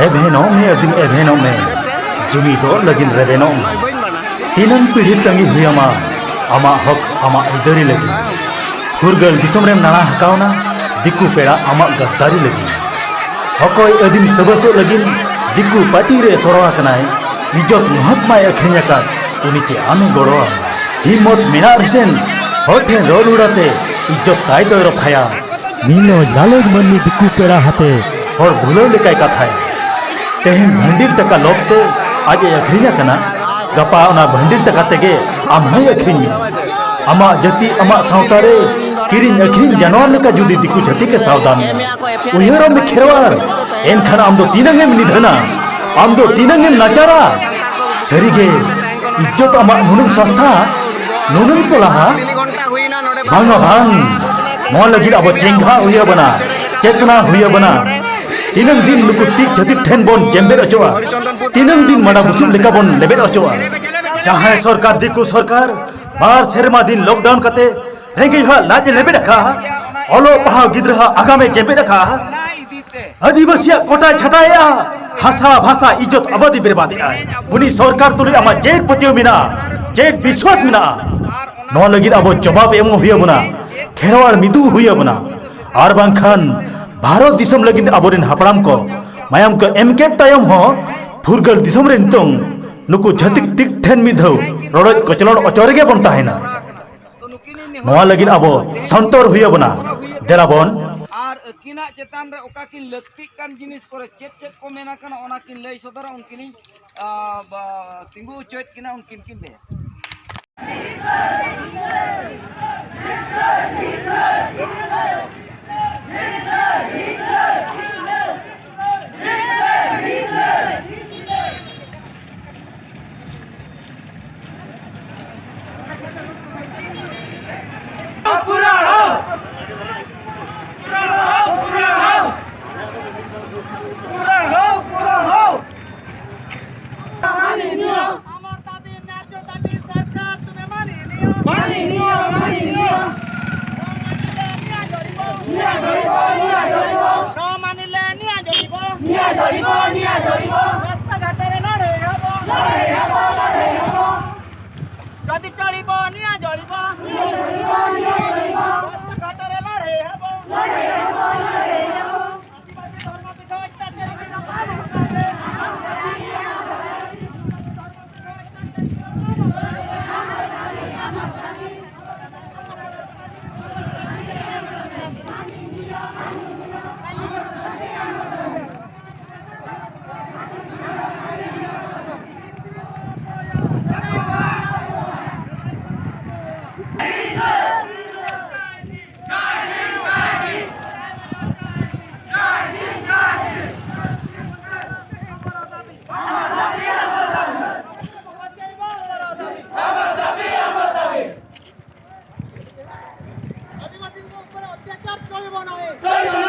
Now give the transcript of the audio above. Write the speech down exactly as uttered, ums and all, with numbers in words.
ᱮᱵᱷᱮᱱᱚᱜ ᱢᱮ ᱟᱹᱫᱤᱢ, ᱮᱵᱷᱮᱱᱚᱜ ᱢᱮ, ᱡᱩᱢᱤᱫᱚᱜ ᱞᱟᱹᱜᱤᱫ ᱨᱮᱵᱮᱱᱚᱜ ᱢᱮ᱾ ᱛᱤᱱᱟᱹᱝ ᱯᱤᱲᱦᱤ ᱛᱟᱺᱜᱤ ᱦᱩᱭ ᱟᱢᱟ ᱟᱢᱟᱜ ᱦᱚᱠ, ᱟᱢᱟᱜ ᱟᱹᱭᱫᱟᱹᱨᱤ ᱞᱟᱹᱜᱤᱫ? ᱯᱷᱩᱨᱜᱟᱹᱞ ᱫᱤᱥᱚᱢ ᱨᱮᱢ ᱱᱟᱲᱟ ᱦᱟᱠᱟᱣᱱᱟ, ᱫᱤᱠᱩ ᱯᱮᱲᱟ ᱟᱢᱟᱜ ᱜᱟᱫᱫᱟᱨᱤ ᱞᱟᱹᱜᱤᱫ᱾ ᱚᱠᱚᱭ ᱟᱹᱫᱤᱢ ᱥᱟᱹᱵᱟᱹᱥᱚᱜ ᱞᱟᱹᱜᱤᱫ ᱫᱤᱠᱩ ᱯᱟᱹᱴᱤ ᱨᱮ ᱥᱚᱲᱚ ᱟᱠᱟᱱᱟᱭ, ᱤᱡᱽᱡᱚᱛ ᱢᱚᱦᱚᱛ ᱢᱟᱭ ᱟᱹᱠᱷᱨᱤᱧ ᱟᱠᱟᱫ, ᱩᱱᱤ ᱪᱮ ᱟᱢᱮ ᱜᱚᱲᱚᱣᱟ? ᱦᱤᱢᱢᱚᱛ ᱢᱮᱱᱟᱜ ᱨᱮᱥᱮᱱ ᱦᱚᱲ ᱴᱷᱮᱱ ᱨᱚᱲ ᱩᱲᱟᱛᱮ ᱤᱡᱽᱡᱚᱛ ᱛᱟᱭ ᱫᱚᱭ ᱨᱚᱯᱷᱟᱭᱟ᱾ ᱱᱤᱞᱚᱡᱽ ᱞᱟᱞᱚᱡᱽ ᱢᱟᱹᱱᱢᱤ ᱫᱤᱠᱩ ᱯᱮᱲᱟ ᱦᱟᱛᱮ ᱦᱚᱲ ᱵᱷᱩᱞᱟᱹᱣ ᱞᱮᱠᱟᱭ ᱠᱟᱛᱷᱟᱭᱟ᱾ ᱛᱮᱦᱮᱧ ᱵᱷᱟᱹᱱᱰᱤᱞ ᱴᱟᱠᱟ ᱞᱚᱵᱽ ᱛᱮ ᱟᱡ ᱮ ᱟᱹᱠᱷᱨᱤᱧ ᱟᱠᱟᱱᱟ, ᱜᱟᱯᱟ ᱚᱱᱟ ᱵᱷᱟᱹᱱᱰᱤᱞ ᱴᱟᱠᱟ ᱛᱮᱜᱮ ᱟᱢ ᱦᱚᱸᱭ ᱟᱹᱠᱷᱨᱤᱧ ᱢᱮᱭᱟ᱾ ᱟᱢᱟᱜ ᱡᱟᱹᱛᱤ, ᱟᱢᱟᱜ ᱥᱟᱶᱛᱟ ᱨᱮ ᱠᱤᱨᱤᱧ ᱟᱹᱠᱷᱨᱤᱧ ᱡᱟᱱᱣᱟᱨ ᱞᱮᱠᱟ ᱡᱩᱫᱤ ᱫᱤᱠᱩ ᱪᱷᱟᱹᱛᱤᱠ ᱮ ᱥᱟᱣᱫᱟ ᱢᱮᱭᱟ, ᱩᱭᱦᱟᱹᱨᱚᱜ ᱢᱮ ᱠᱷᱮᱨᱣᱟᱲ, ᱮᱱᱠᱷᱟᱱ ᱟᱢ ᱫᱚ ᱛᱤᱱᱟᱹᱝ ᱮᱢ ᱱᱤᱫᱷᱟᱹᱱᱟ? ᱟᱢ ᱫᱚ ᱛᱤᱱᱟᱹᱝ ᱮᱢ ᱱᱟᱪᱟᱨᱟ? ᱥᱟᱹᱨᱤᱜᱮ, ᱤᱡᱽᱡᱚᱛ ᱟᱢᱟᱜ ᱱᱩᱱᱟᱹᱝ ᱥᱟᱥᱛᱟ, ᱱᱩᱱᱟᱹᱝ ᱯᱚᱞᱟᱦᱟ? ᱵᱟᱝᱟ ᱵᱟᱝ, ᱱᱚᱣᱟ ᱞᱟᱹᱜᱤᱫ ᱟᱵᱚ ᱪᱮᱸᱜᱷᱟ ᱦᱩᱭ ᱟᱵᱚᱱᱟ, ᱪᱮᱛᱱᱟ ᱦᱩᱭ ᱟᱵᱚᱱᱟ᱾ ᱛᱤᱱᱟᱹᱝ ᱫᱤᱱ ᱱᱩᱠᱩ ᱴᱤᱠ ᱪᱷᱟᱹᱛᱤᱠ ᱴᱷᱮᱱ ᱵᱚᱱ ᱡᱮᱢᱵᱮᱫ ᱚᱪᱚᱜᱼᱟ? ᱛᱤᱱᱟᱹᱝ ᱫᱤᱱ ᱢᱟᱰᱟ ᱵᱩᱥᱩᱵ ᱞᱮᱠᱟ ᱵᱚᱱ ᱞᱮᱵᱮᱫ ᱚᱪᱚᱜᱼᱟ? ᱡᱟᱦᱟᱸᱭ ᱥᱚᱨᱠᱟᱨ, ᱫᱤᱠᱩ ᱥᱚᱨᱠᱟᱨ, ᱵᱟᱨ ᱥᱮᱨᱢᱟ ᱫᱤᱱ ᱞᱚᱠᱰᱟᱣᱩᱱ ᱠᱟᱛᱮ ᱨᱮᱸᱜᱮᱡ ᱦᱚᱲᱟᱜ ᱞᱟᱡ ᱮ ᱞᱮᱵᱮᱫ ᱟᱠᱟᱫᱼᱟ, ᱚᱞᱚᱜ ᱯᱟᱲᱦᱟᱣ ᱜᱤᱫᱽᱨᱟᱹ ᱦᱟᱜ ᱟᱜᱟᱢ ᱮ ᱡᱮᱢᱵᱮᱫ ᱟᱠᱟᱫᱼᱟ, ᱟᱹᱫᱤᱵᱟᱹᱥᱤᱭᱟᱜ ᱠᱚᱴᱟᱭ ᱪᱷᱟᱴᱟᱭᱮᱫᱼᱟ, ᱦᱟᱥᱟ ᱵᱷᱟᱥᱟ ᱤᱡᱽᱡᱚᱛ ᱟᱵᱟᱫᱤ ᱵᱮᱨᱵᱟᱫᱮᱜᱼᱟᱭ᱾ ᱩᱱᱤ ᱥᱚᱨᱠᱟᱨ ᱛᱩᱞᱩᱡ ᱟᱢᱟᱜ ᱪᱮᱫ ᱯᱟᱹᱛᱭᱟᱹᱣ ᱢᱮᱱᱟᱜᱼᱟ? ᱪᱮᱫ ᱵᱤᱥᱣᱟᱥ ᱢᱮᱱᱟᱜᱼᱟ? ᱱᱚᱣᱟ ᱞᱟᱹᱜᱤᱫ ᱟᱵᱚ ᱡᱚᱵᱟᱵ ᱮᱢᱚᱜ ᱦᱩᱭ ᱟᱵᱚᱱᱟ, ᱠᱷᱮᱨᱣᱟᱲ ᱢᱤᱫᱩᱜ ᱦᱩᱭ ᱟᱵᱚᱱᱟ᱾ ᱟᱨ ᱵᱟᱝᱠᱷᱟᱱ ᱵᱷᱟᱨᱚᱛ ᱫᱤᱥᱚᱢ ᱞᱟᱹᱜᱤᱫ ᱟᱵᱚᱨᱮᱱ ᱦᱟᱯᱲᱟᱢ ᱠᱚ ᱢᱟᱭᱟᱢ ᱠᱚ ᱮᱢ ᱠᱮᱫ ᱛᱟᱭᱚᱢ ᱦᱚᱸ ᱯᱷᱩᱨᱜᱟᱹᱞ ᱫᱤᱥᱚᱢ ᱨᱮ ᱱᱤᱛᱚᱝ ᱱᱩᱠᱩ ᱪᱷᱟᱹᱛᱤᱠ ᱴᱤᱠ ᱴᱷᱮᱱ ᱢᱤᱫ ᱫᱷᱟᱣ ᱨᱚᱰᱚᱡ ᱠᱚᱪᱞᱚᱱ ᱚᱪᱚ ᱨᱮᱜᱮ ᱵᱚᱱ ᱛᱟᱦᱮᱱᱟ᱾ ᱱᱚᱣᱟ ᱞᱟᱹᱜᱤᱫ ᱟᱵᱚ ᱥᱚᱱᱛᱚᱨ ᱦᱩᱭ ᱟᱵᱚᱱᱟ᱾ ᱫᱮᱞᱟ ᱵᱚᱱ᱾ ᱟᱨ ᱟᱹᱠᱤᱱᱟᱜ ᱪᱮᱛᱟᱱ ᱨᱮ ᱚᱠᱟ ᱠᱤᱱ ᱞᱟᱹᱠᱛᱤᱜ ᱠᱟᱱ ᱡᱤᱱᱤᱥ ᱠᱚᱨᱮ ᱪᱮᱫ ᱪᱮᱫ ᱠᱚ ᱢᱮᱱ ᱟᱠᱟᱱᱟ, ᱚᱱᱟ ᱠᱤᱱ ᱞᱟᱹᱭ ᱥᱚᱫᱚᱨᱟ, ᱩᱱᱠᱤᱱᱤᱧ, ᱟ, ᱵᱟ, ᱛᱤᱸᱜᱩ ᱦᱚᱪᱚᱭᱮᱫ ᱠᱤᱱᱟ, ᱩᱱᱠᱤᱱ ᱠᱤᱱ ᱞᱟᱹᱭᱟ᱾ ᱢᱟᱱᱱᱤᱭᱚ ᱟᱢᱟᱜ ᱫᱟᱵᱤ, ᱱᱟᱡᱚ ᱫᱟᱵᱤ ᱥᱚᱨᱠᱟᱨ ᱛᱩᱢᱮ ᱢᱟᱱᱱᱤᱭᱚ। ᱢᱟᱱᱱᱤᱭᱚ, ᱢᱟᱱᱱᱤᱭᱚ। ᱱᱤᱭᱟ ᱡᱚᱲᱤᱵᱚ, ᱱᱤᱭᱟ ᱡᱚᱲᱤᱵᱚ। ᱱᱚ ᱢᱟᱱᱤᱞᱮ ᱱᱤᱭᱟ ᱡᱚᱲᱤᱵᱚ। ᱱᱤᱭᱟ ଚଳିବ, ନିଆଁ ଜଳିବ। ରାସ୍ତାଘାଟରେ ଲଢ଼େଇ ହବ। ଲଢ଼େଇ ହବ, ଲଢ଼େଇ ହବ। ଯଦି ଚଳିବ, ନିଆଁ ଜଳିବ। ନିଆଁ ଜଳିବ, ନିଆଁ ଜଳିବ। ରାସ୍ତାଘାଟରେ ଲଢ଼େଇ ହବ। ଲଢ଼େଇ ହବ, ଲଢ଼େଇ ହବ। ଆଦିବାସୀ ଧର୍ମ ପୀଠ ଅତ୍ୟାଚାରୀ ଆଦିବାସୀଙ୍କ ଉପରେ ଅତ୍ୟାଚାର ଚଳିବ ନାହିଁ।